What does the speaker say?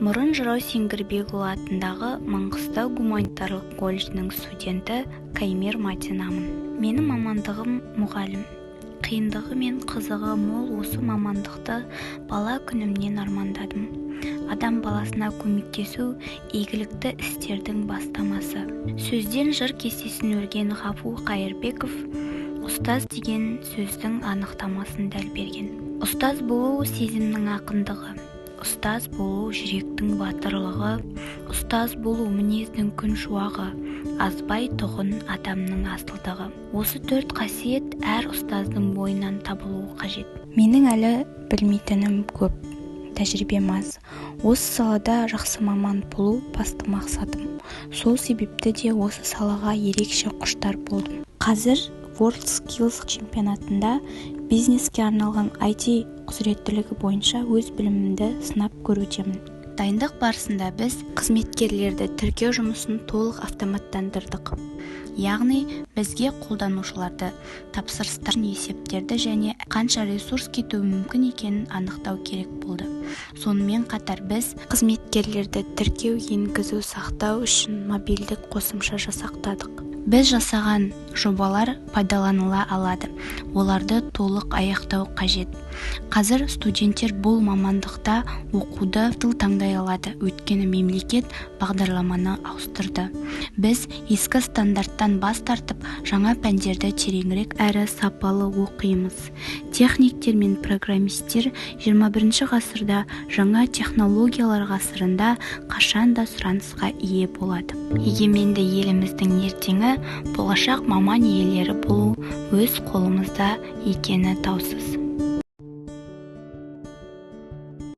Мұрын жырау Сеңгірбекұлы атындағы Маңғыстау гуманитарлық колледжінің студенті Каймир Матинамын. Менің мамандығым – мұғалім. Қиындығы мен қызығы мол осы мамандықты бала күнімнен армандадым. Адам баласына көмектесу – игілікті істердің бастамасы. Сөзден жыр кестесін өрген Ғафу Қайырбеков ұстаз деген сөздің анықтамасын дәл берген: «Ұстаз болу – сезімнің ақындығы, ұстаз болу – жүректің батырлығы, ұстаз болу – мінездің күн шуағы, азбай тұғын адамның асылдығы». Осы төрт қасиет әр ұстаздың бойынан табылуы қажет. Менің әлі білмейтінім көп, тәжірибем аз. Осы салада жақсы маман болу – басты мақсатым. Сол себепті де осы салаға ерекше құштар болдым. Қазір WorldSkills чемпионатында бизнеске арналған IT құзыреттілігі бойынша өз білімімді сынап көрудемін. Дайындық барысында біз қызметкерлерді тіркеу жұмысын толық автоматтандырдық. Яғни бізге қолданушыларды, тапсырыстар, есептерді және қанша ресурс кетуі мүмкін екенін анықтау керек болды. Сонымен қатар біз Қызметкерлерді тіркеу, енгізу, сақтау үшін мобильдік қосымша жасақтадық. Біз жасаған жобалар пайдаланыла алады, оларды толық аяқтау қажет. Қазір студенттер бұл мамандықта оқуды таңдай алады, өйткені мемлекет бағдарламаны ауыстырды. Біз ескі стандарттан бас тартып, жаңа пәндерді тереңірек әрі сапалы оқимыз. Техниктер мен программисттер 21 ғасырда, жаңа технологиялар ғасырында қашанда сұранысқа ие болады. Егеменді еліміздің ертеңі, болашақ маман иелері болу өз қолымызда екені даусыз.